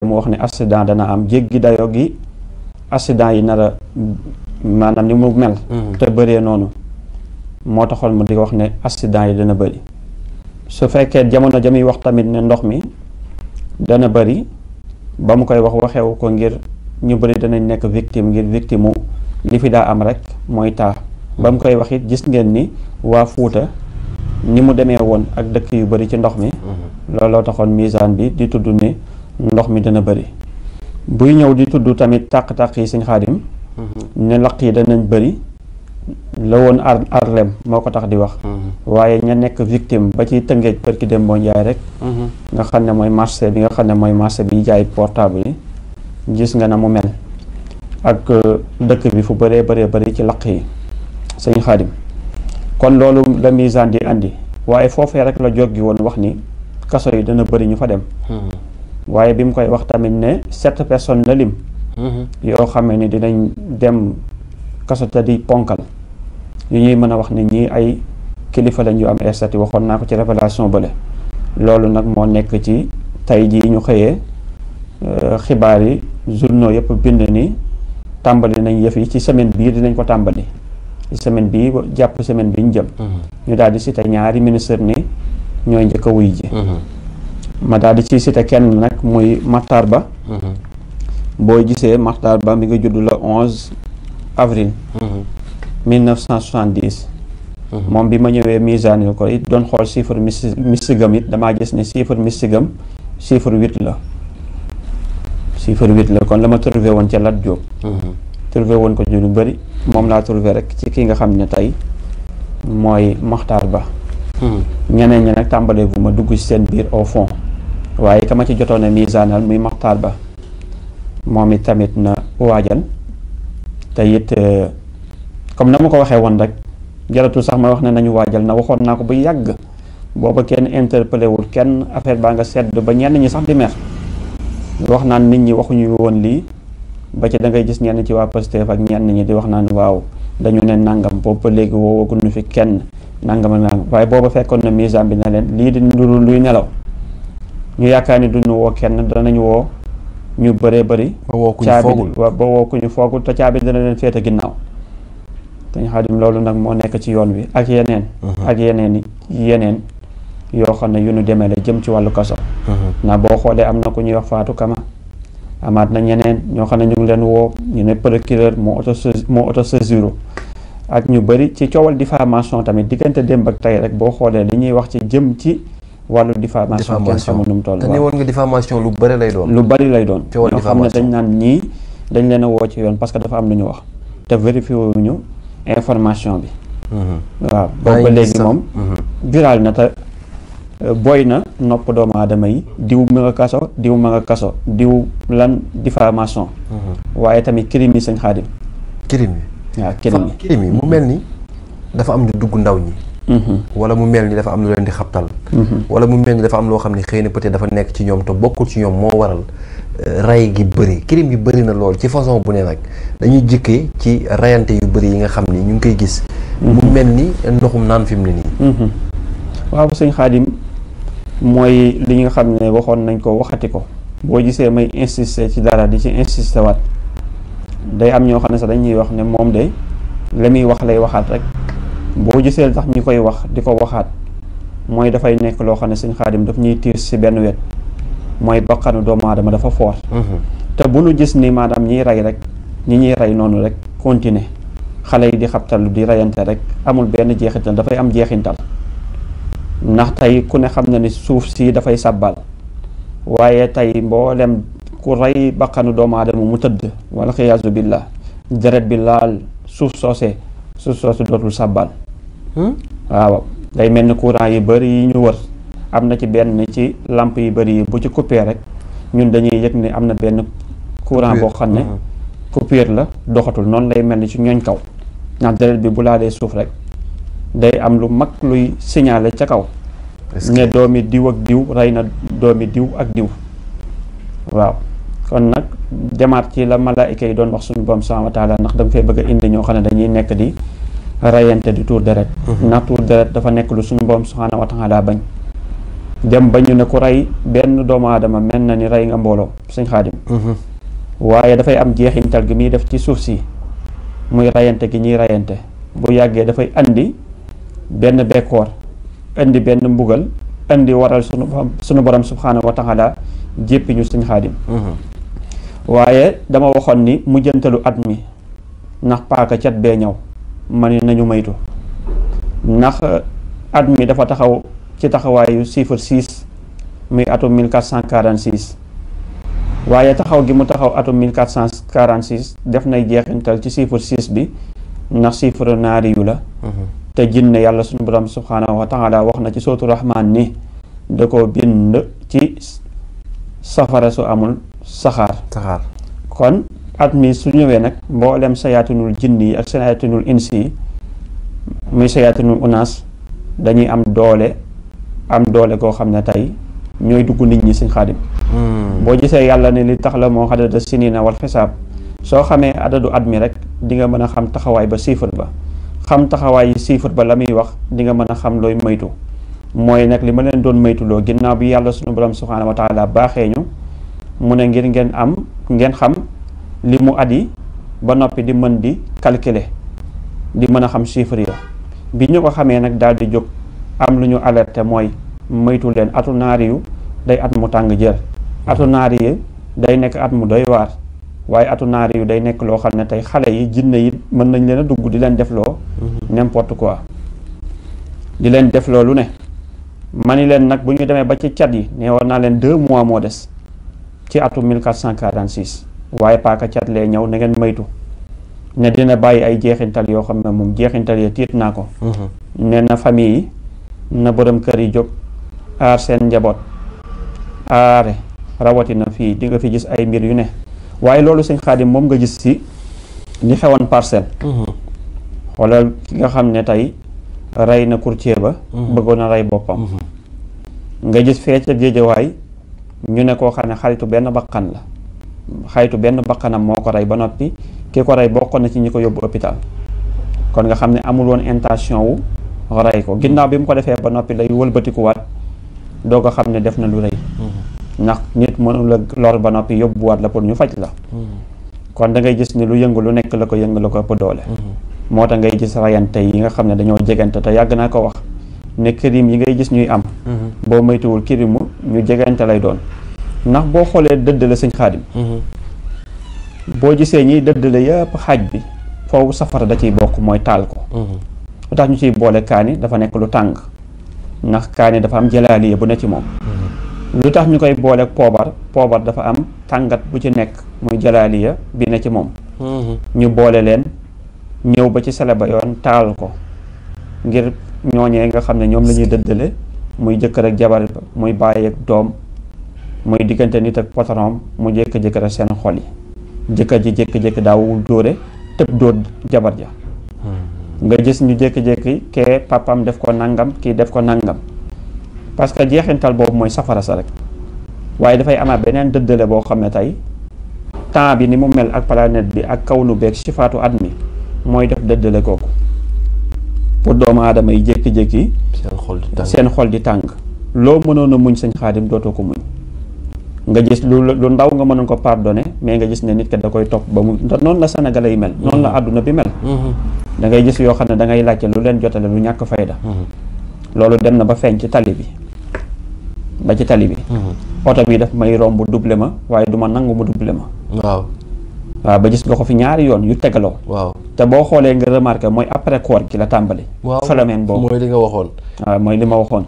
mu wax ne accident dana am jéggi dayoo gi accident yi nar a maanaam ni mu mel te bëree noonu moo taxoon mu di wax ne accident yi dana bëri su fekkee jamono ja muy wax tamit ne ndox mi dana bëri ba mu koy wax waxewu ko ngir ñu bëri danañ nekk victime ngir victime li fi daa am rek mooy taa ba mu koy wax it gis ngeen ni waa Fuuta ni mu demee woon ak dëkk yu bëri ci ndox mi looloo taxoon misaan bi di tudd ne ndox mi dana bëri buy ñëw di tudd tamit tàq-tàq yi Sëñ Xaadim ne laq yi danañ bëri la woon Arlem moo ko tax di wax waaye ña nekk victime ba ci Tëngéej barki dem boo njaay rek nga xam ne mooy marché bi nga xam ne mooy marché bi jaay portable yi gis nga na mu mel ak dëkk bi fu bëree bëri ci laq yi Sëñ Xaadim kon loolu la misaan di andi waaye foofee rek la jóg gi woon wax ni kaso yi dana bëri ñu fa dem waaye bi mu koy wax tamit ne 7 personnes la lim yoo xam ne dinañ dem kaso te di ponkal yu ñuy mën a wax ne ñii ay kilifa lañ yu am estati waxoon naa ko ci révélation bële loolu nag moo nekk ci tey jii ñu xëyee xibaar yi journaux yëpp bind ni tàmbali nañ yëf yi ci semaine bii dinañ ko tàmbali ci semaine bii jàpp semaine bi ñu jëm ñu daal di cité ñaari ministre ni ñooy njëkk a wuy ji ma daal di ci cité kenn nag muy Makhtar Ba boo gisee Makhtar Ba mi nga judd la 11 avril 1970 moom bi ma ñëwee misaanil ko it doon xool chiffre mystigam it damaa gis ne chiffre mystigam chiffre 8 la chiffre 8 la kon la ma trouvé woon ca Lat Diop trouvé woon ko ju lu bëri moom laa trouvé rek ci ki nga xam ne tey mooy Makhtar Ba ñeneen ñi nag tàmbalee bu ma dugg ci seen biir au fond waaye ka ma ci jotoon a misaanal muy Makhtar Ba moom it tamit na waajal te it comme na ma ko waxee woon rek jaratul sax ma wax ne nañu waajal na waxoon naa ko bu yàgg booba kenn interpellé wul kenn affaire baa nga sedd ba ñenn ñi sax di mer wax naan nit ñi waxuñu woon lii ba ci da ngay gis ñenn ci waa Pastef ak ñenn ñi di wax naan waaw dañu ne nangam boobu ba léegi woowaguñu fi kenn nangam ak nangam waaye booba fekkoon na misaan bi na leen lii di nduru luy nelaw ñu yaakaar ni duñu woo kenn danañu woo ñu bëree bëri caabi ba woo ku ñu foogul te caabi dana leen féete ginnaaw Sëñ Xaadim loolu nag moo nekk ci yoon wi ak yeneen ak yeneen yoo xam ne yu nu demee la jëm ci wàllu kaso na boo xoolee am na ku ñuy wax Fatou Kama amaat na ñeneen ñoo xam ne ñu ngi leen woo ñu ne procureur moo autosaisir ak ñu bëri ci coowal diffamation tamit diggante démb ak tey rek boo xoolee li ñuy wax ci jëm ci wàllu diffamation kenn xamul nu mu toll. te ne woon nga diffamation lu bëri lay doon. lu bëri lay doon. coowal ñoo xam ne dañ naan ñii dañ leen a woo ci yoon parce que dafa am lu ñu wax te vérifié wuñu information bi. waaw boobu ba léegi moom. viral na te boy na nopp doomu aadama yi diw ma nga kaso diw ma nga kaso diw lan diffamation. waaye tamit crime yi Sëñ Xaadim. crime yi. waaw crime yi mu mel ni dafa am lu dugg ndaw ñi. wala mu mel ni dafa am lu leen di xabtal. wala mu mel ni dafa am loo xam ne xëy na peut-être dafa nekk ci ñoom te bokkul ci ñoom moo waral ray gi bëri crime yi bëri na lool ci façon bu ne nag dañuy jëkkee ci rayante yu bëri yi nga xam ni ñu ngi koy gis. mu mel ni ndoxum naan fi mu ne nii. waaw Sëñ Xaadim mooy li nga xam ne waxoon nañ ko waxati ko boo gisee may insister ci dara di ci insister waat day am ñoo xam ne sax dañuy wax ne moom de la muy wax lay waxaat rek. boo gisee tax ñu koy wax di ko waxaat mooy dafay nekk loo xam ne Sëñ Xaadim daf ñuy tiir ci benn wet mooy bakkanu doomu aadama dafa foor te bu nu gis ni maanaam ñiy rey rek ñi ñuy rey noonu rek continuer xale yi di xabtalu di reyante rek amul benn jeexital dafay am jeexintal ndax tey ku ne xam na ni suuf si dafay sàbbal waaye tey mboolem ku rey bakkanu doomu aadama mu tëdd wala xiyaasu billah deret bi laal suuf soosee dootul sàbbal waaw day mel ni courant yi bëri yi ñu wër am na ci benn ci lamp yi bëri yi bu ci coupé rek ñun dañuy yëg ni am na benn courant boo xam ne coupure la doxatul noonu lay mel ni ci ñooñ kaw ndax deret bi bu laalee suuf rek day am lu mag luy signaler ca kaw ne doomi diw ak diw rey na doomi diw ak diw waaw kon nag demaat ci la malaayika yi doon wax suñu borom subhaanahu wa taala ndax danga fay bëgg a indi ñoo xam ne dañuy nekk di rayante di tuur deret ndax tuur deret dafa nekk lu suñu borom subhaanahu wa taala bañ dem ba ñu ne ku rey benn doomu aadama mel na ni rey nga mbooloo sëñ Xaadim waaye dafay am jeexintal gi muy def ci suuf si muy rayante gi ñuy rayante bu yàggee dafay andi benn bekkoor indi benn mbugal indi waral sunu borom subhaanahu wa taala jéppi ñu sëñ Xaadim waaye dama waxoon ni mujjantalu at mi ndax paaka cat bee ñëw ma ni nañu maytu ndax at mi dafa taxaw ci taxawaayu chiffre 6 muy atum 1446 waaye taxaw gi mu taxaw atum 1446 def nay jeexintal ci chiffre 6 bi ndax chiffre naari yu la te jinne yàlla suñu borom subhaanahu wa taala wax na ci sootu rahmaan ni da ko bind ci safara su amul saxaar kon at mi su ñëwee nag mboolem sayaatinul jinni yi ak sayaatinul insi yi muy sayaatinul unaas dañuy am doole koo xam ne tey ñooy dugg nit ñi sëñ Xaadim boo gisee yàlla ne li tax la moo xadada sinina wal xisaab soo xamee adadu at mi rek di nga mën a xam taxawaay ba chiffre ba xam taxawaay yi chiffre ba la muy wax di nga mën a xam looy moytu mooy nag li ma leen doon moytuloo ginnaaw bi yàlla suñu borom subhaanahu wa taala baaxee ñu mu ne ngir ngeen xam li mu at yi ba noppi di mën di calculer di mën a xam chiffre ya bi ñu ko xamee nag daal di jóg am lu ñu alerté mooy moytu leen atu naari yu day at mu tàng jër atu naari yi day nekk at mu doy waar waaye atu naari yu day nekk loo xam ne tey xale yi jinne yi mën nañ leen a dugg di leen def loo n'importe quoi di leen def loo lu ne ma ni leen nag bu ñu demee ba ci cat yi nee war naa leen 2 mois moo des ci atum 1446 waaye paaka cat lee ñëw na ngeen maytu ne dina bàyyi ay jeexintal yoo xam ne moom jeexintal yi tiit naa ko ne na famille yi na borom kër yi jóg aar seen njaboot aare rawatina fii di nga fi gis ay mbir yu ne waaye loolu sëñ Xaadim moom nga gis ci li xewoon Parcelles wala ki nga xam ne tey rey na courtier ba bëggoon a rey boppam nga gis fee ca Géejawaay ñu ne koo xam ne xaritu benn bakkan la xaritu benn bakkanam moo ko rey ba noppi ki ko rey bokk na ci ñi ko yóbbu hôpital kon nga xam ne amul woon intention wu rey ko ginnaaw bi mu ko defee ba noppi lay wëlbatikuwaat doo ko xam ne def na lu rëy ndax nit mënula lor ba noppi yóbbuwaat la pour ñu faj la kon da ngay gis ni lu yëngu lu nekk la ko yëngu la ko ëpp doole moo tax ngay gis rayante yi nga xam ne dañoo jegante te yàgg naa ko wax ne crime yi ngay gis ñuy am boo moytuwul crime ñu jegante lay doon ndax boo xoolee dëddale sëñ Xaadim boo gisee ñiy dëddale yëpp xaaj bi foofu safara da ciy bokk mooy taal ko lu tax ñu ciy boole kaani dafa nekk lu tàng ndax kaani dafa am jalaaliya bu ne ci moom lu tax ñu koy boole poobar dafa am tàngat bu ci nekk muy jalaaliya bi ne ci moom ñu boole leen ñëw ba ci sele ba yoon taal ko ngir ñooñee nga xam ne ñoom la ñuy dëddale muy jëkkër ak jabar muy bàyyi ak doom muy diggante nit ak patron mu jékki-jékki rek seen xol yi jëkkër ji jékki-jékki daawul dóore tëb dóor jabar ja nga gis ñu jékki-jékki kee papam def ko nangam kii def ko nangam parce que jeexintal boobu mooy safara sa rek waaye dafay amaat beneen dëddale boo xam ne tey temps bi ni mu mel ak planète bi ak kawnu beeg sifaatu at mi mooy def dëddale kooku pour doomu aadama yi jékki-jékki seen xol di tàng loo mënoon a muñ sëñ Xaadim dootoo ko muñ nga gis lu ndaw nga mënoon ko pardonné mais nga gis ne nit ki da koy topp ba mu noonu la Sénégalais yi mel noonu la àdduna bi mel da ngay gis yoo xam ne da ngay laajte lu leen jotale lu ñàkk fayda loolu dem na ba feeñ ci tali bi ba ci tali bi oto bi daf may romb double ma waaye du ma nangu mu double ma waaw ba gis nga ko fi ñaari yoon yu tegaloo waaw te boo xoolee nga remarqué mooy après koor gi la tàmbali phénomène boobu mooy li nga waxoon waaw mooy li ma waxoon